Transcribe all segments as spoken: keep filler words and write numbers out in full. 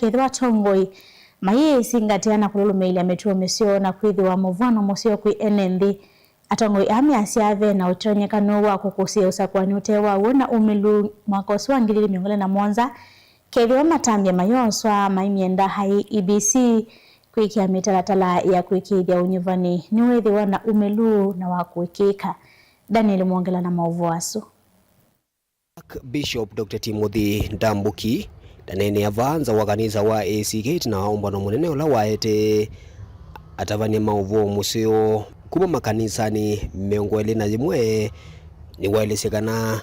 kethĩwa atongoi mayĩsingatĩa na kũlũlũmĩĩlya mĩtuo mĩseo na kwĩthĩwa mũvwano mũseo kwĩ ene nthĩ. Atongoi aa measya ve na ũtonyekano wa kũkũsĩĩa ũsakũani ũte wa w'o na ũmĩlu mwaka ũsu wa ngili ili mĩongo ĩlĩ na mũonza, kethĩwa matambya mayoswa maimyenda I E B C kwĩkĩa mĩtalatala ya kwĩkĩĩthya ũnyuvani nĩwĩthĩwa na ũmĩlu na wa kũĩkĩĩka. Daniel Mwongela na maũvoo asu. Archbishop Doctor Timothy Ndambuki ndaneenea vaa nza wa kanisa wa A C K ĩtina wa ũmbano mũnene ũla waetee atavany'a ma ũvoo mũseo kuma makanisanĩ mĩongo ĩlĩ na yĩmwe. Nĩwaelesye kana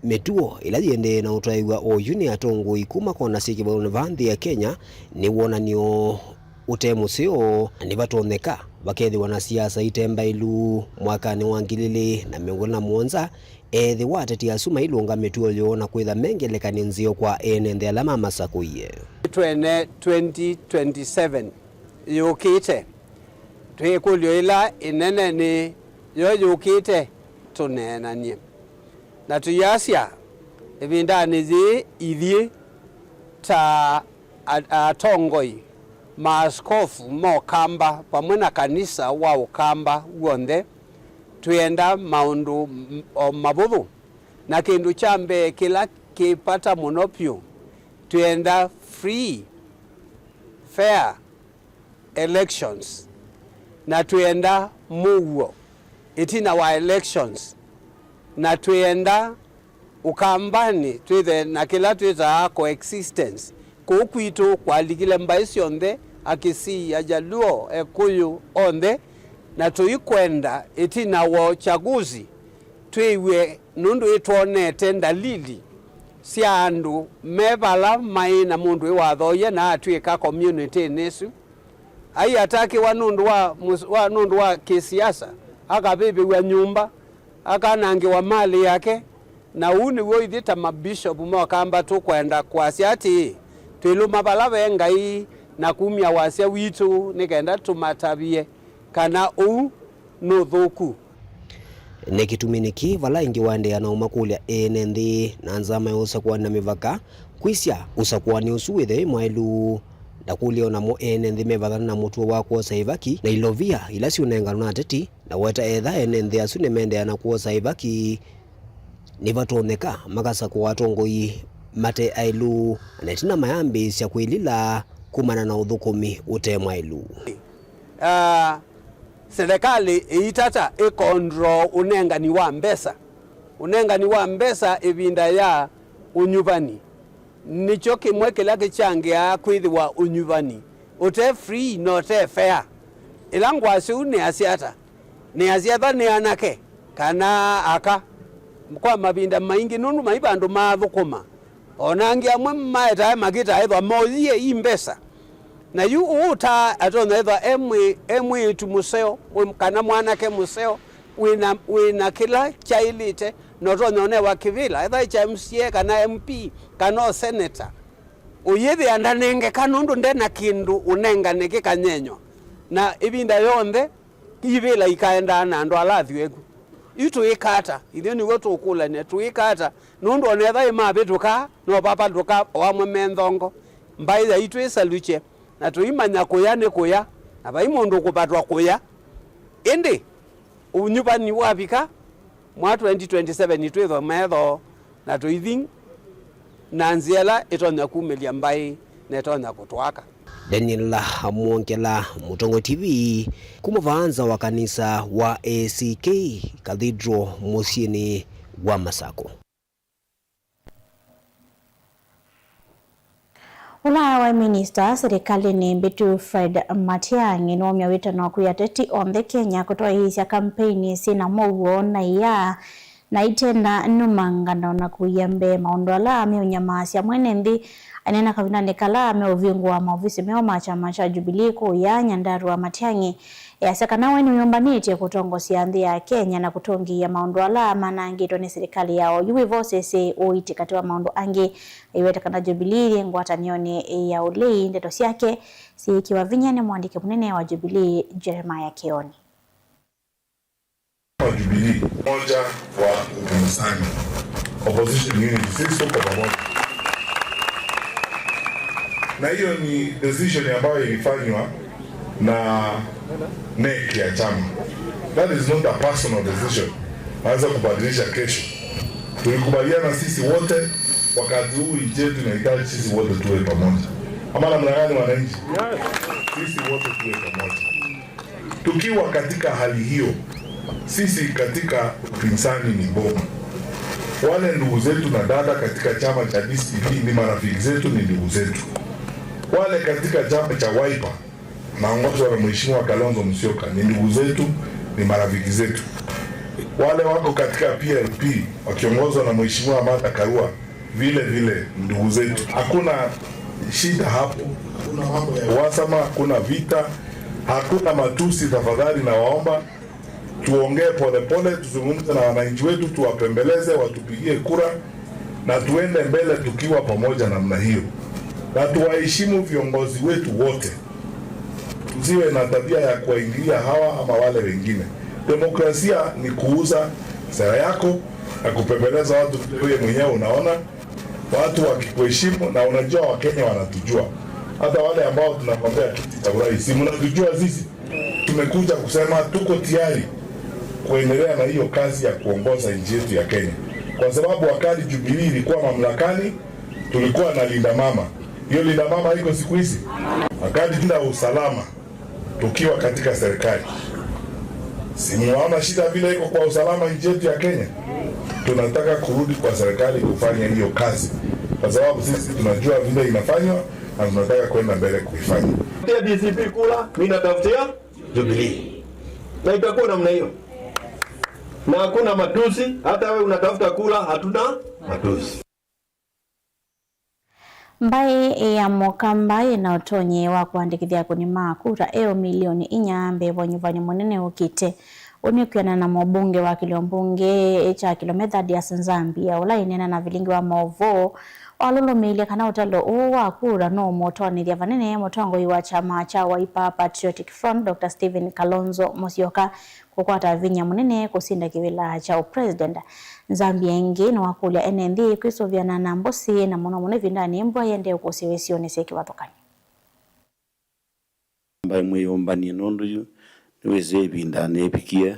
mĩtuo ĩla yĩendee na ũtwaĩw'a oyu nĩ atongoi kuma kona syĩ kĩvathũkany'o vaa nthĩ ya Kenya nĩ wonany'o ũte mũseo, na nĩvatonyeka vakethĩwa na siasa ite mbaĩlu mwakanĩ wa ngili ili na mĩongo ĩlĩ na mũonza, ethĩwa ateti asu mailũnga mĩtuo yoo na kwĩtha me ngelekany'o nzeo kwa ene nthĩ ala mamasakũie. Twene twenty twenty-seven yũkĩte, twĩ ĩkũlyo ĩla ĩnene nĩ yo yũkĩte tũneenany'e. Na tũyasya, ĩvindanĩ yĩĩ ithyĩ ta a-, atongoi, maaskofu ma Ũkamba vamwe na kanisa wa Ũkamba w'onthe, twĩenda maũndũ m-, o mavũthũ. Na kĩndũ kya mbee kĩla kĩ vata mũno vyũ, twĩenda free, fair elections, na twĩenda mũuo ĩtina wa elections, na twĩenda Ũkambanĩ twĩthe na kĩla twĩtaa coexistence. Kũu kwitũ kwalikile mbaĩ syonthe, Akisii, Ajaluo, Ekũyũ, onthe, na tũikwenda ĩtina wa ũchaguzi twĩw'e, nũndũ ĩtwonete ndalili sya andũ me vala maĩ na mũndũ ĩwathoie na atw'ĩka community-nĩ ĩsu. Aiatakĩwa nũndũ wa mũs-, wa, nũndũ wa kĩsiasa, akavĩvĩw'a nyũmba, akanangĩwa malĩ yake. Na ũu nĩw'o ithyĩ ta mabishopu ma Ũkamba tũkwenda kwasya atĩĩ, twĩlũma vala ve Ngai na kumya wasya witũ nĩ kenda tũmatavye kana ũu nĩ ũthũku. Nĩ kĩtumi nĩkĩ vala ĩngĩ waendeea na ũmakũlya ene nthĩ na nzama ya ũsakũani na mĩvaka kwĩsya ũsakũani ũsu wĩthĩwe wĩ mwaĩlu? Ndakũlya o namo ene nthĩ mevathana na mũtuo wa kwosa ĩvaki na ilovia ila syũnenganwa na ateti, na weta etha ene nthĩ asu nĩmeendeea na kwosa ĩvaki, nĩvatonyeka makasakũa atongoi mate aĩlu, na ĩtina mayambĩĩsya kwĩlila kumana na ũthũkũmi ũte mwaĩlu. Ah, serikali ĩitata ĩkondro ũnengani wa mbesa. Ũnengani wa mbesa ĩvinda ya ũnyuvani nĩkyo kĩmwe kĩla kĩkyangĩaa kwĩthĩwa ũnyuvani ũte free na ũte fair. Ĩla ngwasya ũu nĩasya ata? Nĩasya ethwa nĩ anake kana aka. Kwa mavinda maingĩ, nũndũ mai vandũ maathũkũma, o na angĩ amwe maetae makĩtaa ethwa moyie i mbesa. Na yu ũũ ũtaa atonya ethwa e mwĩ-, e mwĩĩtu mũseo, wĩ-, kana mwanake mũseo, wĩna, wĩna kĩla kyaĩlĩte, na ũtonya ũnewa kĩvĩla, ethwa e kya M C A kana M P kana o seneta, ũyĩthĩa ndanengeka nũndũ nde na kĩndũ ũnengane kĩkanyenywa. Na ĩvinda yonthe ivĩla ikaendaa na andũ ala athyũeku. Yu tũĩka ata? Ithyĩ nĩw'o tũkũlany'a, tũĩka ata? Nũndũ o na ethwa ĩmavĩtũka, no vapatũka o amwe me nthongo. Mbaĩ yaitũ ĩsalukye, na tũimanya kũya nĩ kũya, na vai mũndũ ũkũvatwa kũya. Ĩndĩ ũnyuvani wavika, mwa twenty twenty-seven twĩthwa metho na tũithi na nzĩa ĩla ĩtonya kumĩlya mbaĩ na ĩtonya kũtwaka. Daniel Mwongela, Mũtongoi T V, kuma vaa nza wa kanisa wa A C K Cathedral mũsyĩnĩ wa Masako. Ũla waĩ minista silikalĩnĩ mbĩtu Fred Matiang'i nĩwaumya wĩtano kwĩ ateti onthe Kenya kũtwaĩĩsya kampeini syĩ na mũuo na ia na itenda nũmangano na kũia mbee maũndũ ala meũnyamaasya mwene nthĩ. Aineena kavindanĩ kala meũvingũa maovisi meũ ma kyama kya Jubilee kũũya Nyandarua, Matiang'i easya kana we nĩwĩyũmbanĩtye kũtongosya nthĩ ya Kenya na kũtũngĩĩa maũndũ ala manangĩtwe nĩ silikalĩ ya oyu wĩva ũsese ũiiti katĩ wa maũndũ angĩ. Aiweta kana Jubilee yĩ ngwatanĩonĩ ya ũlei. Ndeto syake syĩĩkĩwa vinya nĩ mũandĩki mũnene wa Jubilee, Jeremiah Kĩoni. Wa Jubilee, umoja wa upinzani. Opposition unity, sisi tuko pamoja. Na hiyo ni decision ambayo ilifanywa na NEC ya chama. That is not a personal decision. Naweza kubadilisha kesho. Tulikubaliana sisi wote, wakati huu nchi yetu inahitaji sisi wote tuwe pamoja. Ama namna gani, wananchi? Sisi wote tuwe pamoja. Tukiwa katika hali hiyo, sisi katika upinzani ni boma. Wale ndugu zetu na dada katika chama cha D C P ni marafiki zetu, ni ndugu zetu. Wale katika chama cha Wiper naongozwa na Mheshimiwa Kalonzo Musyoka ni ndugu zetu, ni marafiki zetu. Wale wako katika P L P wakiongozwa na Mheshimiwa Martha Karua vile vile ndugu zetu. Hakuna shida hapo, hakuna mambo ya uhasama, hakuna vita, hakuna matusi. Tafadhali nawaomba tuongee polepole, tuzungumze na wananchi wetu, tuwapembeleze, watupigie kura na tuende mbele tukiwa pamoja namna hiyo, na tuwaheshimu viongozi wetu wote. Tusiwe na tabia ya kuwaingilia hawa ama wale wengine. Demokrasia ni kuuza sera yako na kupembeleza watu vile wewe mwenyewe unaona, watu wakikuheshimu. Na unajua, Wakenya wanatujua, hata wale ambao tunagombea kiti cha urais, si mnatujua sisi? Tumekuja kusema tuko tayari kuendelea na hiyo kazi ya kuongoza nchi yetu ya Kenya, kwa sababu wakati Jubilee ilikuwa mamlakani, tulikuwa na Linda Mama. Hiyo Linda Mama iko siku hizi? Wakati tuna usalama tukiwa katika serikali, si mwaona shida vile iko kwa usalama nchi yetu ya Kenya? Tunataka kurudi kwa serikali kufanya hiyo kazi, kwa sababu sisi tunajua vile inafanywa na tunataka kwenda mbele kuifanya. Tafutia D C P kula, mimi natafutia Jubilee. Na itakuwa namna hiyo. Na hakuna matusi, hata wewe unatafuta kula, hatuna matusi. Mbaĩ ya Mũkamba yĩna ũtonyi wa kũandĩkĩthya akũni ma kura eũ milioni inya mbee wa ũnyuvani mũnene ũkĩte. Ũũ nĩ kwĩanana na mũmbunge wa kĩlio mbunge kya Kilome Thaddeus Nzambia, ũla ĩneena na vilingi wa maũvoo, walũlũmĩilye kana ũtalo ũũ wa kura nũũmũtonethya vanene mũtongoi wa kyama kya Wiper Patriotic Front, Doctor Stephen Kalonzo Musyoka, kũkwata vinya mũnene kũsinda kĩvĩla kya ũpresident. Nzambia ĩngĩ nĩwakũlya ene nthĩ kwĩsũvĩana na mbũsĩ, na mũno mũno ĩvindanĩ mbua ĩendee ũkũsĩwa isionĩ syĩ kĩvathũkany'o. Mbaĩ mwĩyũmbanie nũndũ yu nĩwĩsĩ ĩvinda nĩĩvikie.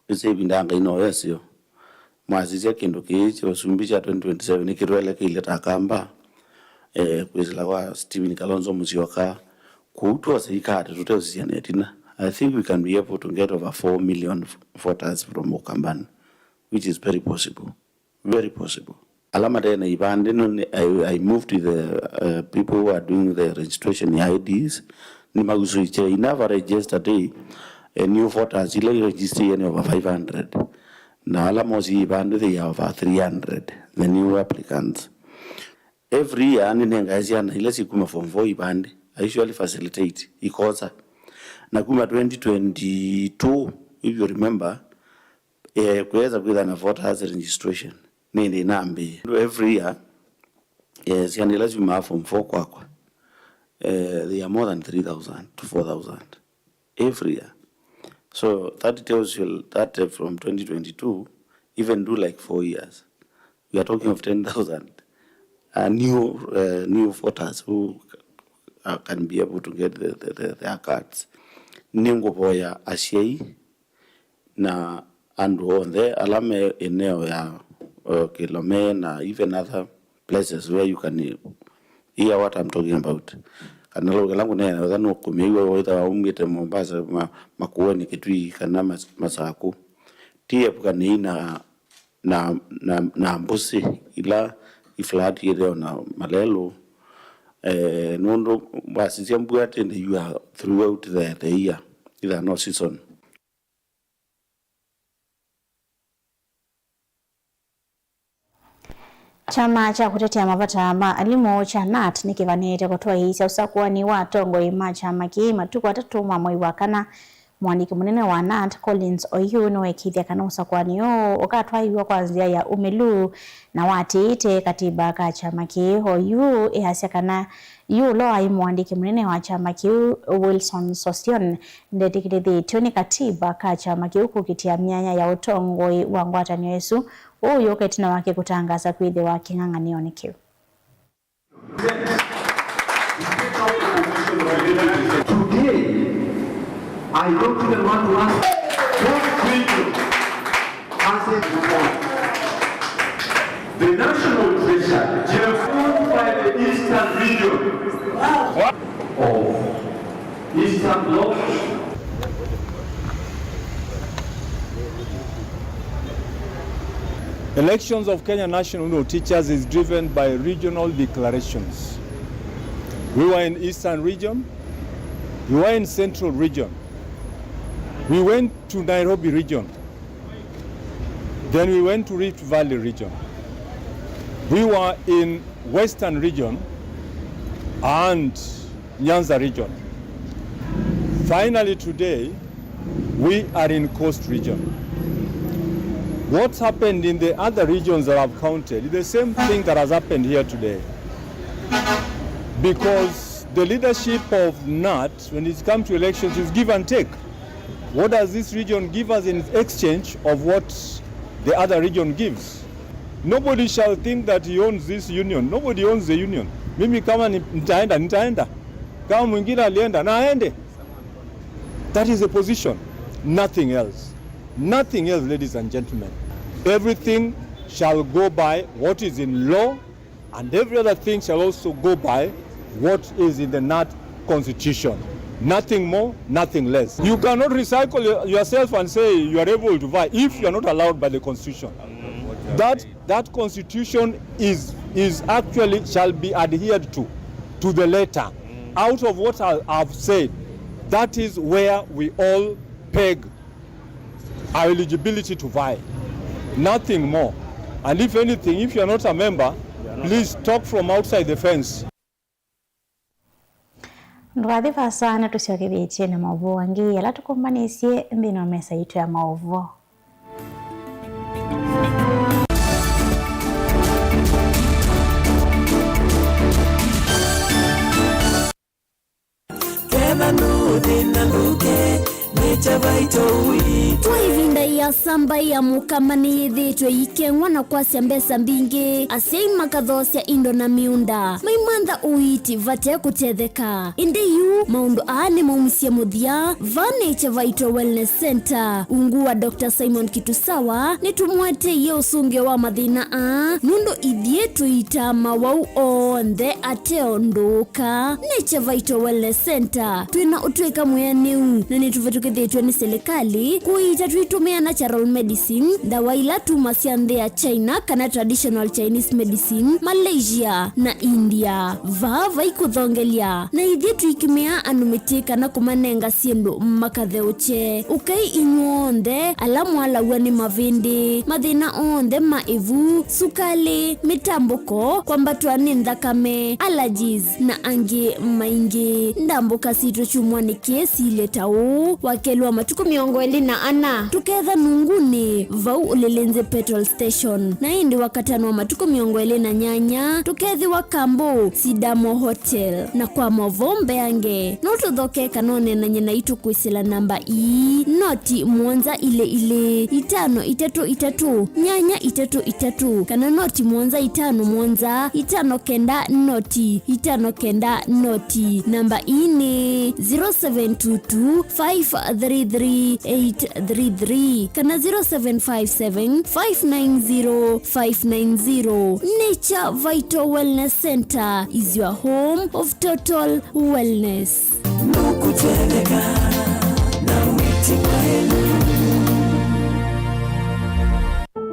Wĩsĩ ĩvinda Ngai no wesĩo. Mwasisya kĩndũ kĩĩ kya ũsumbĩ kya twenty twenty-seven nĩkĩtwelekeile ta Kamba, eh, kwĩsĩla kwa Stephen Kalonzo Musyoka. Kwoou twose ikate tũteũsisya na ĩtina. I think we can be able to get over four million voters from Ukambani, which is very possible. Very possible. Ala mate na ivandĩ, no, nĩ, I, I moved with the, uh, people who are doing the registration ya I Ds. Nĩmausũĩkye, in average yesterday, eh, new voters ila iregistered nĩ over five hundred. Na ala mosie ivandĩ, they are over three hundred, the new applicants. Every year nĩnengae syana ila sikuma form four ivandĩ. I usually facilitate ikosa. Na kuma twenty twenty-two, if you remember, eh, kũyesa kwĩtha na voters registration nĩ ĩndĩ ĩnambĩĩe. Every year, eh, syana ila syumaa form four kwakwa, eh, they are more than three thousand to four thousand every year. So that tells you that, eh, from twenty twenty-two, even do like four years, we are talking of ten thousand, uh, new, uh, new voters who, uh, can be able to get the, the, the, their cards. Nĩngũvoya asyai na andũ onthe ala me eneo ya, uh, Kilome na even other places where you can hear what I'm talking about. Kana lũũ kĩla ngũneena, wetha nũkũmĩw'a, wetha waumĩte Mombasa, ma-, Makueni, Kitui, kana Mas-, Masaku. Ti epũkanĩi na, na, na, na mbũsĩ ila iflatĩte o na malelũ. Eh, nũndũ wasisya mbua tĩndĩ yua throughout the, the year, either no season. Kyama kya kũtetea mavata ma alimũ kya nat nĩkĩvanĩte kũtwaĩĩsya ũsakũani wa atongoi ma kyama kĩĩ matukũ atatũ ma mwei wa kana. Mũandĩki mũnene wa nat, Collins Oyuu, nĩweekĩĩthya kana ũsakũani ũũ ũkatwaĩĩw'a kwa nzĩa ya ũmĩlu na watĩĩte katiba ka kyama kĩĩ. Oyuu easya kana yu ũla waĩ mũandĩki mũnene wa kyama kĩu, Wilson Sossion, ndetĩkĩlĩthĩtw'e nĩ katiba ka kyama kĩu kũkitĩa myanya ya ũtongoi wa ngwatanĩo ĩsu. Ũu ũyũka ĩtina wake kũtangaasa kwĩthĩwa kĩng'ang'anĩonĩ kĩu. Today, I don't even want to ask what region has it. The national treasure, Jeff, owned by the Eastern region of Eastern Bloc. Elections of Kenya National Union of Teachers is driven by regional declarations. We were in Eastern Region, we were in Central Region, we went to Nairobi Region, then we went to Rift Valley Region, we were in Western Region, and Nyanza Region. Finally, today, we are in Coast Region. What's happened in the other regions that I've counted is the same thing that has happened here today. Because the leadership of NAT, when it comes to elections, is give and take. What does this region give us in exchange of what the other region gives? Nobody shall think that he owns this union. Nobody owns the union. Mimi kama ni-, nitaenda, nitaenda. Kama mwingine alienda, na aende. That is the position. Nothing else. Nothing else, ladies and gentlemen. Everything shall go by what is in law, and every other thing shall also go by what is in the NAT constitution. Nothing more, nothing less. You cannot recycle your-, yourself and say you are able to vie if you are not allowed by the constitution. That, that constitution is, is actually shall be adhered to, to the letter. Out of what I have said, that is where we all peg our eligibility to vie. Nothing more. And if anything, if you are not a member, please talk from outside the fence. Ndũkathi vaasa, nĩtũsyokethĩtye na maũvoo angĩ ala tũkũmbanĩsye nthĩnĩ wa mesa yitũ ya maũvoo. Ketha nũthĩna ndũke, nĩ Kyavaito witũ. Kwa ĩvinda ĩasa, mbaĩ ya Mũkama nĩyĩthĩĩtwe ĩikeng'wa na kwasya mbesa mbingĩ, asyai makathoosya indo na mĩũnda, maimantha ũiiti vate kũtetheka. Ĩndĩ yu maũndũ aa nĩmaumisye mũthya. Vaa nĩ Kyavaito Wellness Center. Ungu wa Doctor Simon Kitusawa, nĩtũmũeteie ũsũngĩo wa mathĩna aa, nũndũ ithyĩ tũiitaa mawau onthe ate ũndũ ũka. Nĩ Kyavaito Wellness Center, twĩ na ũtw'ĩka mwĩanĩu, na nĩtũvĩtũkĩthĩtw'e nĩ silikalĩ kũiita tũitũmĩa natural medicine, ndawa ila tumasya nthĩ ya China kana traditional Chinese medicine, Malaysia, na India. Vaa vai kũthongelya, na ithyĩ tũikĩmĩa andũ mĩtĩ kana kũmanenga syĩndũ makatheũkye. Ũkai inyw'onthe ala mwalaw'a nĩ mavĩndĩ, mathĩna onthe ma ĩvu, sukalĩ, mĩtambũko, kwambatwa nĩ nthakame, allergies, na angĩ maingĩ. Ndambũka sitũ kyumwanĩ kĩĩ siilye ta ũũ: Wakelĩ wa matukũ mĩongo ĩlĩ na ana, tũketha Nungunĩ, vau Ulilinzi Petrol Station. Na ĩndĩ Wakatano wa matukũ mĩongo ĩlĩ na nyanya, tũkethĩwa Kambu, Sidamo Hotel. Na kwa maũvoo mbeange, no tũthoke kana ũneenany'e naitũ kwĩsĩla namba ii: noti mũonza ilĩ ilĩ, itano itatũ itatũ, nyanya itatũ itatũ, kana noti mũonza itano mũonza, itano kenda noti, itano kenda noti. Namba ii nĩ zero seven two two, five three three, eight three three kana zero seven five seven, five nine zero, five nine zero. Nature Vital Wellness Center is your home of total wellness. Nũkũtetheka na wĩti wa ĩlu.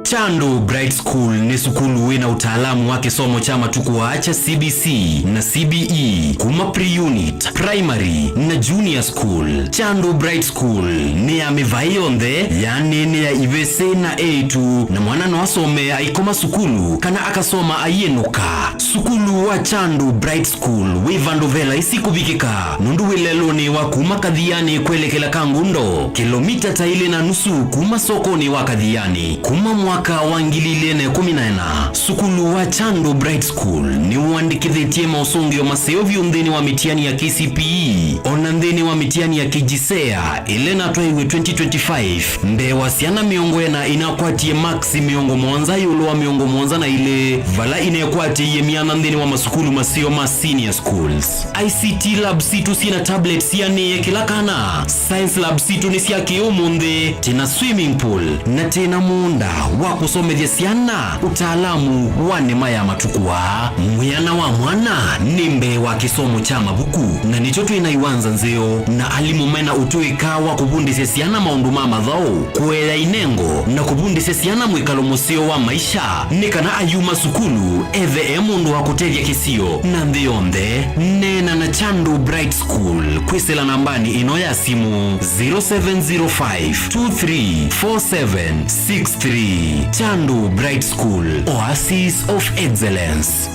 Chandu Bright School nĩ sukulu wĩ na ũtaalamu wa kĩsomo kya matukũ aa kya C B C na C B E kuma pre-unit, primary, na junior school. Chandu Bright School nĩ ya mĩvaĩ yonthe, yani nĩ ya ivĩsĩ na eĩtu, na mwana no asome aikoma sukulu kana akasoma aiĩnũka. Sukulu wa Chandu Bright School wĩ vandũ ve laisi kũvikĩka, nũndũ wĩ lelũnĩ wa kuma Kathiani kwelekela Kangundo, kĩlomita ta ilĩ na nusu kuma sokonĩ wa Kathiani. Kuma mwaka Mwaka wa ngili ilĩ na ĩkũmi na ĩna, sukulu wa Chandu Bright School nĩwandĩkĩthĩtye maũsũngĩo maseo vyũ nthĩnĩ wa mĩtiani ya K C P E, o na nthĩnĩ wa mĩtiani ya KJSEA ĩla ĩnatwaiwe twenty twenty-five, mbee wa syana mĩongo ĩna inakwatie maksi mĩongo mũonza ĩũlũ wa mĩongo mũonza na ilĩ, vala inekwatĩie myanya nthĩnĩ wa masukulu maseo ma senior schools. I C T lab sitũ syĩ na tablets sianĩe kĩla kana. Science lab sitũ nĩ sya kĩ-ũmũnthĩ, twĩ na swimming pool, na twĩ na mũũnda wa kũsomethya syana ũtaalamu wa nĩma ya matukũ aa. Mwĩana wa mwana nĩ mbee wa kĩsomo kya mavuku, na nĩkyo twĩ na iwanza nzeo na alimũ mena ũtũĩka wa kũvundĩsya syana maũndũ ma mathaũ, kũea inengo, na kũvundĩsya syana mwĩkalo mũseo wa maisha, nĩ kana ayuma sukulu ethe e mũndũ wa kũtethya kĩsio na nthĩ yonthe. Neena na Chandu Bright School kwĩsĩla nambanĩ ĩno ya simũ, zero seven zero five two three four seven six three. Chandu Bright School, Oasis of Excellence.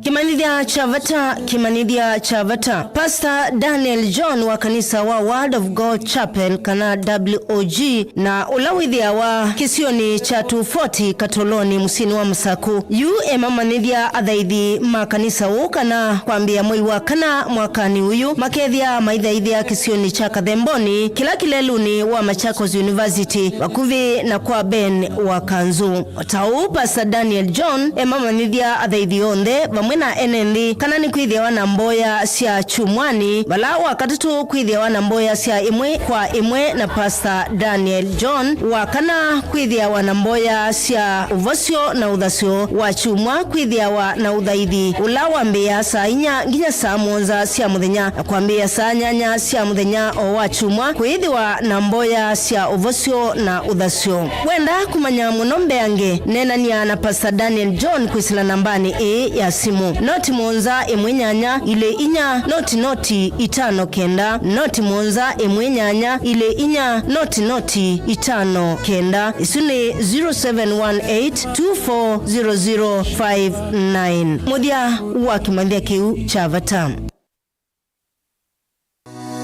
Kĩmanyĩthya kya vata, kĩmanyĩthya kya vata. Pastor Daniel John wa kanisa wa Word of God Chapel, kana W O G, na ũla wĩthĩawa kĩsionĩ kya two forty Katoloni, mũsyĩnĩ wa Masaku, yu emamanyĩthya athaithi ma kanisa ũũ kana kwambĩĩa mwei wa kana mwakanĩ ũyũ makethĩa maithaithĩa kĩsionĩ kya Kathemboni, kĩla kĩlelũnĩ wa Machakos University, vakuvĩ na kwa Ben wa Kanzu. O ta ũu, Pastor Daniel John emamanyĩthya athaithi onthe vamwe na ene nthĩ kana nĩkwĩthĩawa na mboya sya kyumwani, vala wa katatũ kwĩthĩawa na mboya sya ĩmwe kwa ĩmwe na Pastor Daniel John, wa kana kwĩthĩawa na mboya sya ũvosyo na ũthasyo, wa kyumwa kwĩthĩawa na ũthaithi ũla wambĩĩa saa inya nginya saa mũonza sya mũthenya, na kwambĩĩa saa nyanya sya mũthenya o wa kyumwa kwĩthĩwa na mboya sya ũvosyo na ũthasyo. Wenda kũmanya mũno mbeange, neenanĩa na Pastor Daniel John kwĩsĩla nambanĩ ĩĩ ya simũ, noti mũonza ĩmwe nyanya ilĩ inya noti noti itano kenda, noti mũonza ĩmwe nyanya ilĩ inya noti noti itano kenda. Ĩsu nĩ zero seven one eight two four zero zero five nine. Mũthya wa kĩmanyĩthya kĩu kya vata.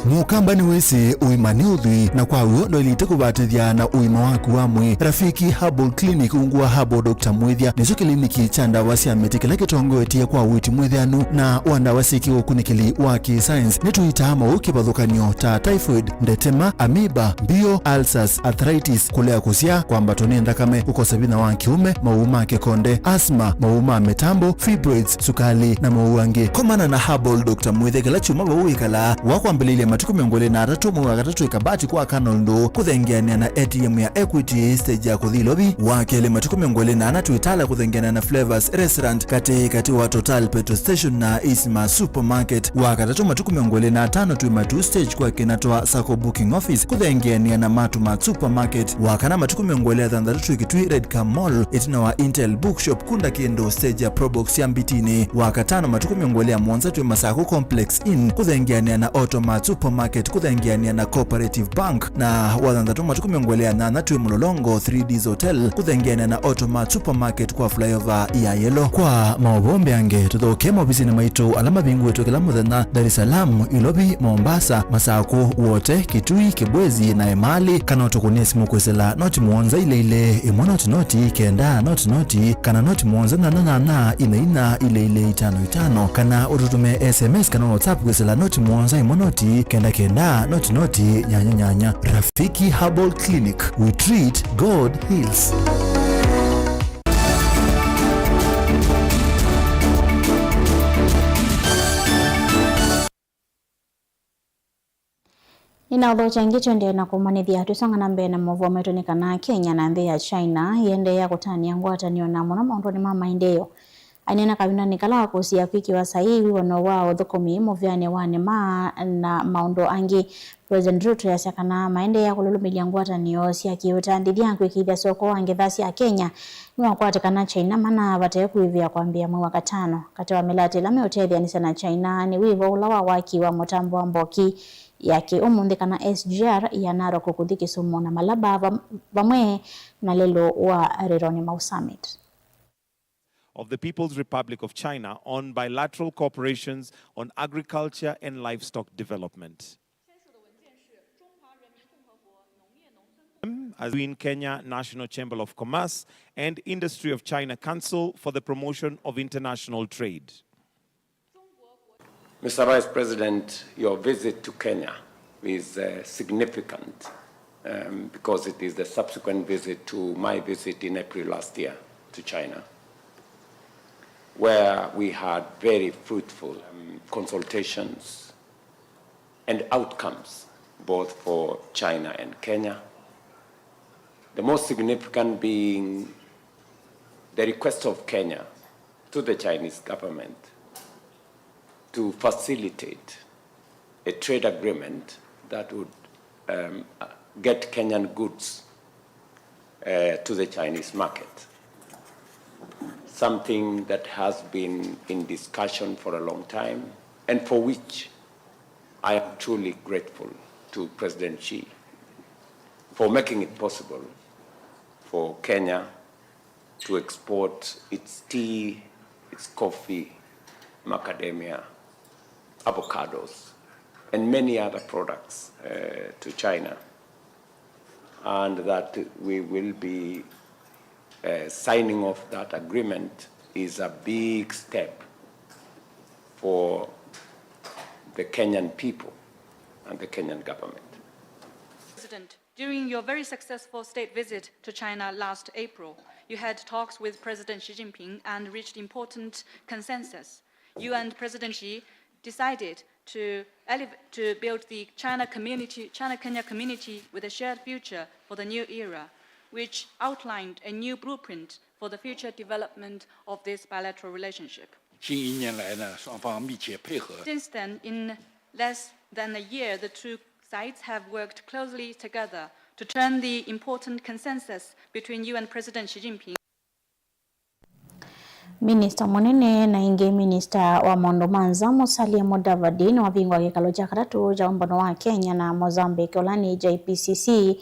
Mũkamba nĩwĩsĩ ũima nĩ ũthwii, na kwa w'o ndwaĩlĩte kũvatĩthya na ũima waku wa mwĩĩ. Rafiki Herbal Clinic, ungu wa Herbal Doctor Mwĩthya, nĩkyo kĩliniki kya ndawa sya mĩtĩ kĩla kĩtongoetye kwa ũiiti mwĩthĩanu na wa ndawa syĩ kĩũkunĩkĩli wa kĩ-science. Nĩtũitaa maũũ kĩvathũkany'o ta typhoid, ndetema, amoeba, mbio, ulcers, arthritis, kũlea kũsyaa, kwambatwa nĩ nthakame, kũkosa vinya wa kĩũme, maũũ ma kĩkonde, asthma, maũũ ma mĩtambo, fibroids, sukali, na maũũ angĩ. Komana na Herbal Doctor Mwĩthya kĩla kyumwa vau wĩkalaa, wa kwambĩlĩlya matukũ mĩongo ĩlĩ na atatũ mwei wa katatũ ĩkabati kwa Canal Ndũ, kũthengeanĩa na A T M ya Equity, stage ya kũthi Ilovi. Wa kelĩ, matukũ mĩongo ĩlĩ na ana twĩ Tala, kũthengeanĩa na Flavors Restaurant, katĩ katĩ wa Total Petrol Station na Isma Supermarket. Wa katatũ, matukũ mĩongo ĩlĩ na atano twĩ Matuu stage kwa kĩna twa Sacco Booking Office, kũthengeanĩa na Matu Mart Supermarket. Wa kana, matukũ mĩongo ĩlĩ na thanthatũ twĩ Kitui Red Car Mall, ĩtina wa Intel Bookshop, kunda kĩndũ stage ya Probox ya Mbitinĩ. Wa katano, matukũ mĩongo ĩlĩ na mũonza twĩ Masaku Complex Inn, kũthengeanĩa na Auto Mart Supermarket, kũthengeanĩa na Cooperative Bank. Na wa thanthatũ, matukũ mĩongo ĩlĩ na nyanya twĩ Mlolongo three Ds Hotel, kũthengeanĩa na Auto Mart Supermarket kwa flyover ya Yellow. Kwa maũvoo mbeange, tũthokee maovisinĩ maitũ ala mavingũĩtwe kĩla mũthenya, Dar es Salaam, Ilovi, Mombasa, Masaku, Wote, Kitui, Kibwezi na Emali, kana ũtũkũnĩe simũ kwĩsĩla noti mũonza ilĩ ilĩ, ĩmwe noti noti, kenda noti noti, kana noti mũonza nyanya nyanya, inya inya, ilĩ ilĩ, itano itano, kana ũtũtũmĩe S M S kana WhatsApp kwĩsĩla noti mũonza, ĩmwe noti, kenda kenda, noti noti, nyanya nyanya. Rafiki Herbal Clinic, we treat, God heals. Nĩnaũthokya ĩngĩ, tũendee na kũmanyĩthya. Twĩsonga na mbee na maũvoo maitũ, nĩ kana Kenya na nthĩ ya China iendeea kũtanĩa ngwatanĩo na mũno maũndũnĩ ma maendeeo. Aineena kavindanĩ kala wa kũsĩĩa kwĩkĩwa saii wĩw'ano wa ũthũkũmi mũvĩanĩ wa nĩma na maũndũ angĩ, President Ruto easya kana maendeea kũlũlũmĩlya ngwatanĩo sya kĩũtandĩthya kwĩkĩĩthya soko wa ngetha sya Kenya nĩwakwatĩkana China, mana vate kũĩvĩa kwambĩĩa mwei wa katano. Katĩ wa mĩlatĩ ĩla meũtetheanĩsya na China nĩ wĩvo ũla wa waki wa mũtambo wa mboki ya kĩ-ũmũnthĩ kana S G R ya Narok kũthi Kisumu na Malaba, vam-, vamwe na lelũ wa Rironi Mau Summit. Of the People's Republic of China on bilateral cooperations on agriculture and livestock development. as in Kenya National Chamber of Commerce and Industry of China Council for the Promotion of International Trade. Mister Vice President, your visit to Kenya is, uh, significant, um, because it is the subsequent visit to my visit in April last year to China, where we had very fruitful, um, consultations and outcomes, both for China and Kenya. The most significant being the request of Kenya to the Chinese government to facilitate a trade agreement that would, um, get Kenyan goods, uh, to the Chinese market, something that has been in discussion for a long time and for which I am truly grateful to President Xi for making it possible for Kenya to export its tea, its coffee, macadamia, avocados, and many other products, uh, to China, and that we will be, uh, signing off that agreement is a big step for the Kenyan people and the Kenyan government. President, during your very successful state visit to China last April, you had talks with President Xi Jinping and reached important consensus. You and President Xi decided to elevate, to build the China community, China-Kenya community with a shared future for the new era, which outlined a new blueprint for the future development of this bilateral relationship. 新一年来呢，双方密切配合。 Since then, in less than a year, the two sides have worked closely together to turn the important consensus between you and President Xi Jinping. Minista mũnene na ĩngĩ minista wa maũndũ ma nza Musalia Mudavadi nĩwavingũa kĩkalo kya katatũ kya ũmbano wa Kenya na Mozambique, ũla nĩ J P C C,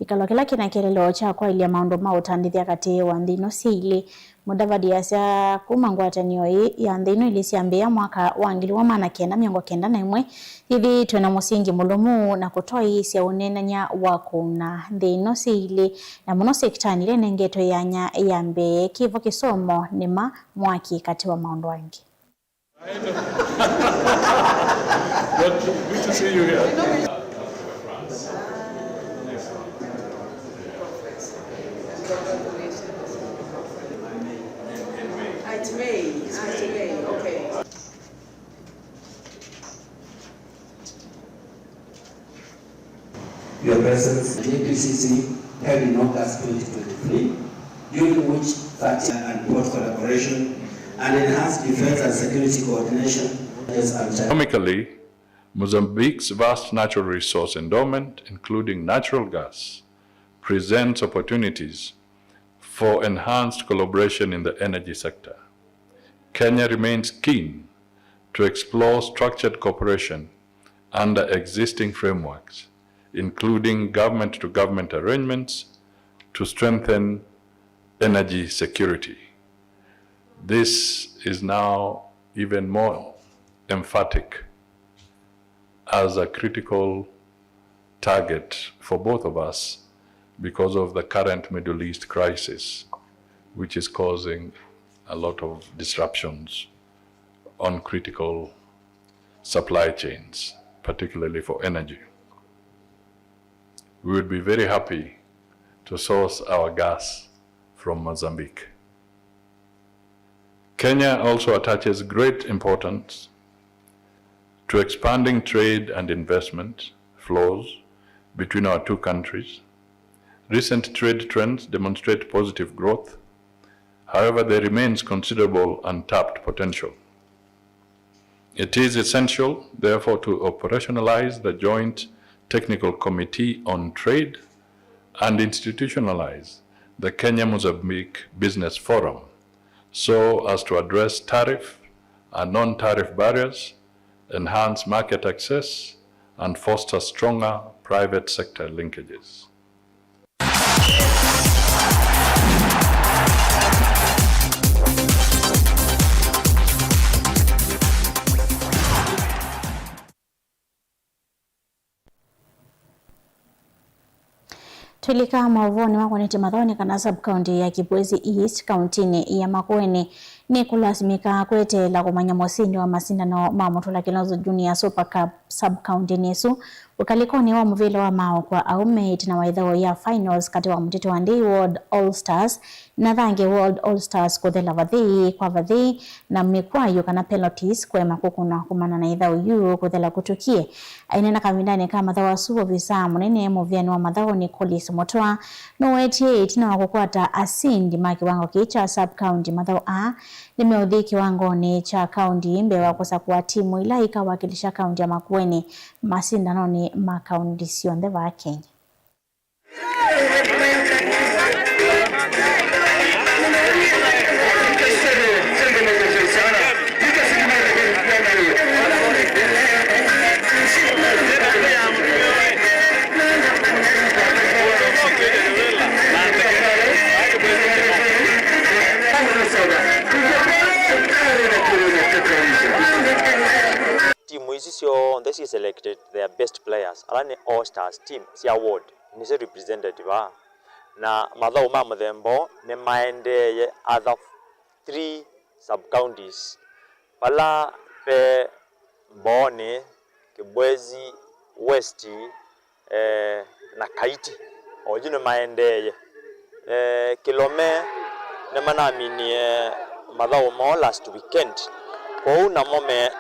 kĩkalo kĩla kĩna kĩeleelo kya kwaĩlya maũndũ ma ũtandĩthya katĩ wa nthĩ ino syĩ ilĩ. Mudavadi asya kuma ngwatanĩo ĩĩ ya nthĩ ino ilĩ syambĩĩa mwaka wa ngili ĩmwe maana kenda mĩongo kenda na ĩmwe, yĩthĩĩtwe na mũsingi mũlũmu na kũtwaĩĩsya ũneenany'a wa kũna nthĩ ino syĩ ilĩ, na mũno sekitanĩ ĩla ĩnengetwe yanya ya mbee, kĩvo, kĩsomo, nĩma, mwaki, katĩ wa maũndũ angĩ. But good to see you here. It's May. Ah, it's May. Okay. Your presence, J P C C, held in August twenty twenty-three, during which thirty and port collaboration and enhanced defense and security coordination. Economically, Mozambique's vast natural resource endowment, including natural gas, presents opportunities for enhanced collaboration in the energy sector. Kenya remains keen to explore structured cooperation under existing frameworks, including government-to-government arrangements, to strengthen energy security. This is now even more emphatic as a critical target for both of us because of the current Middle East crisis, which is causing a lot of disruptions on critical supply chains, particularly for energy. We would be very happy to source our gas from Mozambique. Kenya also attaches great importance to expanding trade and investment flows between our two countries. Recent trade trends demonstrate positive growth. However, there remains considerable untapped potential. It is essential, therefore, to operationalize the Joint Technical Committee on Trade and institutionalize the Kenya-Mozambique Business Forum so as to address tariff and non-tariff barriers, enhance market access, and foster stronger private sector linkages. Twĩlika maũvoonĩ makonetye mathaũ nĩ kana sub-county ya Kibwezi East kauntinĩ ya Makueni nĩkũlasimĩka kweteela kũmanya mũsindi wa masindano ma Mutula Kilonzo Junior Super Cup sub-countinĩ ĩsu ũkalĩkonĩ wa mũvĩla wa maaũ kwa aũme ĩtina wa ĩthaũ ya finals katĩ wa Mũtitũ wa Ndei World All Stars na Thange World All Stars kũthela vathei kwa vathei na mĩkwayũ kana penalties kũema kũkũnwa kumana na ĩthaũ yu kũthela kũtũkie. Aineena kavindanĩ ka mathaũ asu, ovisaa mũnene mũvĩanĩ wa mathaũ Nicholas Mutua nũwetie ĩtina wa kũkwata asindi ma kĩwango kĩĩ kya sub-county, mathaũ aa nĩmeũthi kĩwangonĩ kya kaunti mbee wa kũsakũa timu ila ikawakilisha kaunti ya Makueni masindanonĩ ma kaunti syonthe vaa Kenya. Timu isu syonthe syĩ selected their best players, ala nĩ All Stars team sya ward, nĩsyo represented vaa. Na mathaũ ma mũthemba ũũ nĩmaendeeye other three sub-counties, vala ve Mbooni, Kibwezi West, eh, na Kaiti. Oyu nĩmaendeeye. Eh, Kĩlome nĩmanaminie mathaũ moo last weekend. Kwoou namo me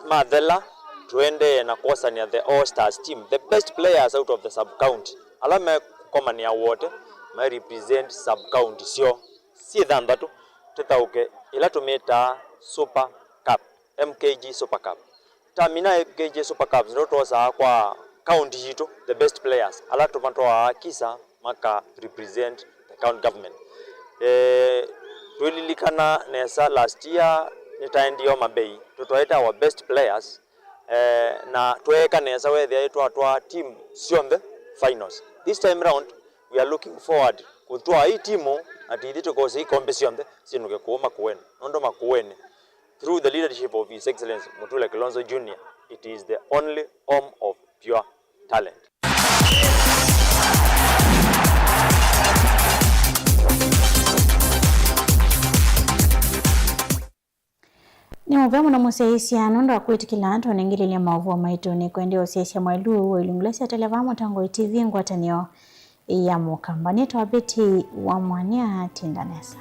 mathela, tũendee na kwosany'a the All Stars team, the best players out of the sub-county. Ala mekũkomanĩa wote, ma represent sub-county syoo syĩ thanthatũ. Tũthaũke ĩla tũmĩtaa Super Cup, M K G Super Cup. Tamina M K G Super Cups nĩtũtwosaa kwa county yitũ, the best players, ala tũmatwaa Kisa maka represent the county government. Eh, twĩlilikana nesa last year nĩtaendie Homa Bay, tũtwaĩte our best players, eh, na tweeka nesa wethĩa twatwaa team syonthe finals. This time round, we are looking forward kũtwaa ii timu na tũithi tũkose ikombe syonthe syĩnũke kũũ Makueni, nũndũ Makueni, through the leadership of His Excellency Mutula Kilonzo Junior, it is the only home of pure talent. Nĩ mũvea mũno mũsyaĩĩsya nũndũ wa kwĩtĩkĩla tũnengeleelye maũvoo maitũ. Nĩkwendea ũsyaĩĩsya mwaĩlu ũũ wa ilungu ila sya tele vaa Mũtongoi T V, ngwatanĩo ya Mũkamba. Nĩtawa Betty wa Mwania, tinda nesa.